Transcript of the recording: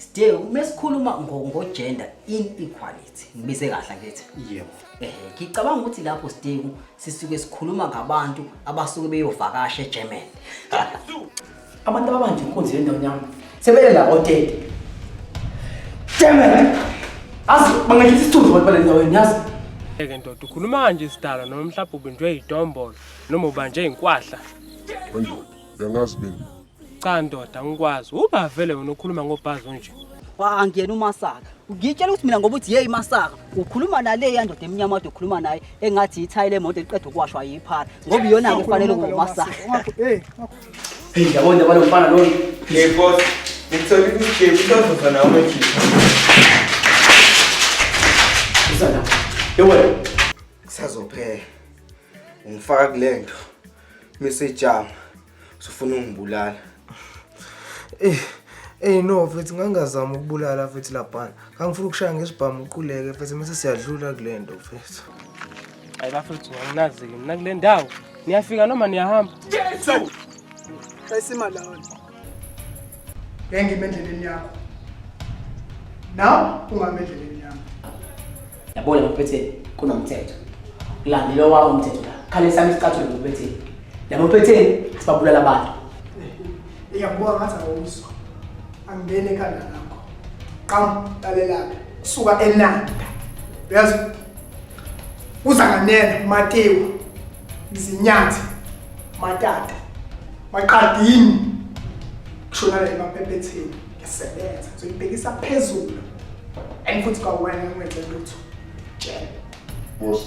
Stay mesikhuluma ngo gender inequality. Ngibize kahle ngithi. Yebo. Ngicabanga ukuthi lapho Steku sisuke sikhuluma ngabantu abasuke beyovakasha eGermany. Abantu ababanje inkunzi endaweni yami sebelela otete. Damn it! Azi bangahlisa isithunzi abantu bale ndaweni yazi. Eke ndoda ukhuluma kanje sidalwa noma mhlawumbe ubinjwe idombolo noma ubanje inkwahla. Manje uyangazi mina. Cha ndoda angikwazi. Uba vele wena ukhuluma ngobhazi onje. Angiyena uMasaka. Ngitshela ukuthi mina ngoba uthi yeyi Masaka, ukhuluma nale yandoda emnyama kade ukhuluma naye engathi ithayi lemoto eliqeda ukuwashwa yiphara ngoba iyona-ke kufanele kuwuMasaka. Hey, Hey yabona balo mfana lona. Hey boss, ngitholile isijemu usazoza nawe manje. Uza la. Yewena. Kusazophela. Ungifaka kulento. Message usufuna ungibulala. Eh no mfethu ngangazama ukubulala mfethu laphana. Ngangifuna ukushaya ngesibhamu uquleke mfethu mase siyadlula kule nto mfethu. Hayi bafethu anginazi-ke mina kule ndawo. Niyafika noma niyahamba? Shayisima lawo. Ngeke ngime endleleni yakho. Nawe ungami endleleni yami. Yabona mphetheni kunomthetho. Kulandela owami umthetho la. Khale sami isicathulo mphetheni. Labo mphetheni sibabulala abantu. Ngiyakubona ngathi awuzwa. Angingeni ekhanda lakho. Qam lalela-ke. Suka eNanda. Uyazi? Uza kanene Matewu. Mzinyathi. Matata. Maqadini. Kushona la emaphepheteni. Ngiyasebenza. Ngizoyibhekisa phezulu. And futhi kwawena ngwenze lutho. Tshela. Boss.